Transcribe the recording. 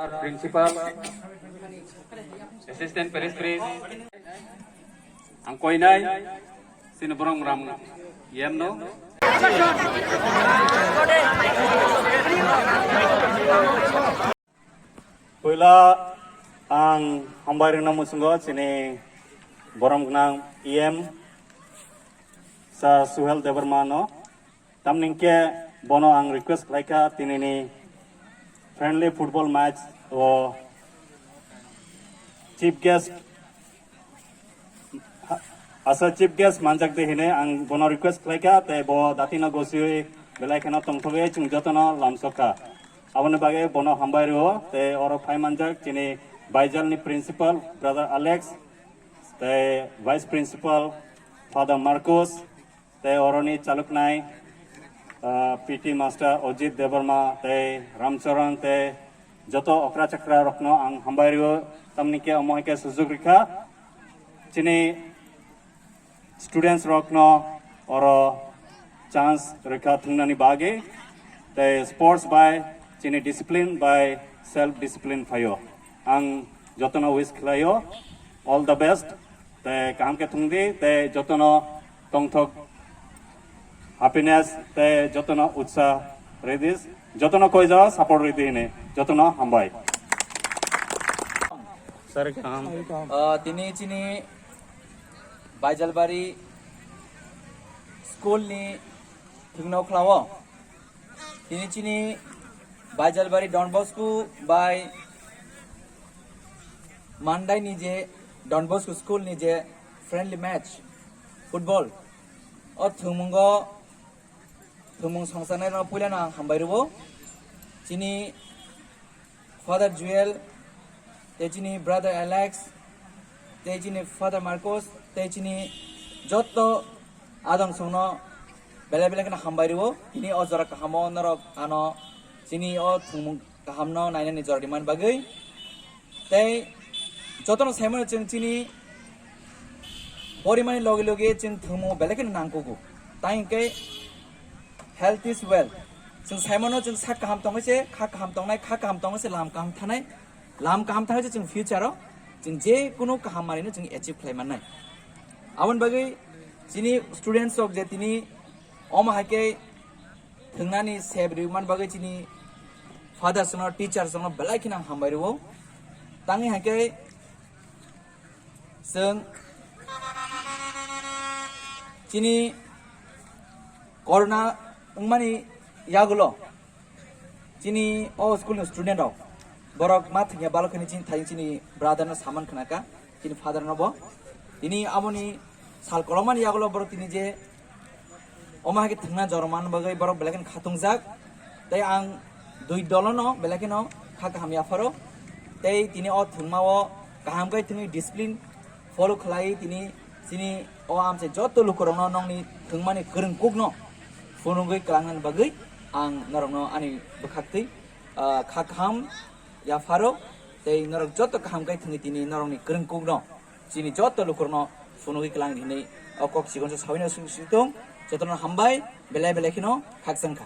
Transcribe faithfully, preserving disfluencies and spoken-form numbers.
Principal, Assistant Parish Priest, ang koinai, sini borong ram yem no. Puila ang hambai rwna muchungo chini borom gwnang E M Sir Suhel Debbarma no. Tamni hwnkhe bono ang request khlaikha, tinini friendly football match o chief guest, asa chief guest manjak de hine ang bono request khlaikha, tei bo datino gosiwi belai kheno tongthogwi chwng jotono lamsokha. Aboni bagwi bono hambai rwo, tei oro phai manjak chini Baijalni principal brother Alex, tei vice principal father Marcos, tei oroni chaloknai, ah, P T master Ojit Debbarma, tei Ramcharan, tei joto okra chakra rokno ang hambai rwo, tamni khe omo hai khe sujuk rikha. Chini students rokno oro chance rikha thwngnani bagwi, tei sports bai chini discipline bai self discipline phaio. Ang jotono wish khlaio, all the best. Tei kaham khe thwng di, tei jotono tongthok happiness, tei jotono utsa ridi, jotono koijo support ridi hini, jotono hambai. Sir, kaham. Ah, tini chini Baijalbari school ni thwngno khlao. Tini chini Baijalbari Don Bosco bai Mandai ni je Don Bosco school ni je friendly match football o thwngmungo, thwngmung songchaknai no puila no ang hambai rwo. Chini Father Joel, tei chini brother Alex, tei chini father Marcos, tei chini jotto adong songno belai belai kheno hambai rwo. Tini o jora kahamo norok ano chini o thwngmung kahamno nainani jora rimani bagwi. Tei jotono saimano chwng chini porimani loge loge chwng thwngmung belai kheno nangkugo. Tai hwnkhe health is wealth. Chwng saimano chwng sak kaham tongwi se kha kaham tongnai, kha kaham tongwi se lam kaham thanai. Lam kaham thangwi se chwng future o chwng je kunu kaham manwino chwng achieve khlai mannai. Aboni bagwi chini students rok je tini omo hai khe thwngnani sep rwmani bagwi chini fathers rokno, teachers rokno belai kheno ang hambai rwo. Tangwi hai khe chwng chini corona wngmani yagulo chini o school ni student rok borok ma thwngya balok hwnwi chini thai chini brother no saman khna kha, chini father no bo. Tini aboni sal kolomani yagulo borok tini je omo hai khe thwngna jorman bagwi borok belai kheno khatungjak. Tei ang dui dolono belai kheno kha kaham yapharo. Tei tini o thwngmao kaham khe thwngwi discipline follow khlai tini chini o amchai joto lukurokno nokni thwngmani kwrwng kukno phunugwi kwlangnani bagwi ang norokno ani bwkhaktwi, ah, kha kaham yapharo. Tei norok joto kaham khe thwngwi tini norokni kwrwng kukno chini joto lukurokno phunugwi kwlang hinwi o kok chikonsa sawino swi tong. Jotono hambai, belai belai kheno khakchangkha.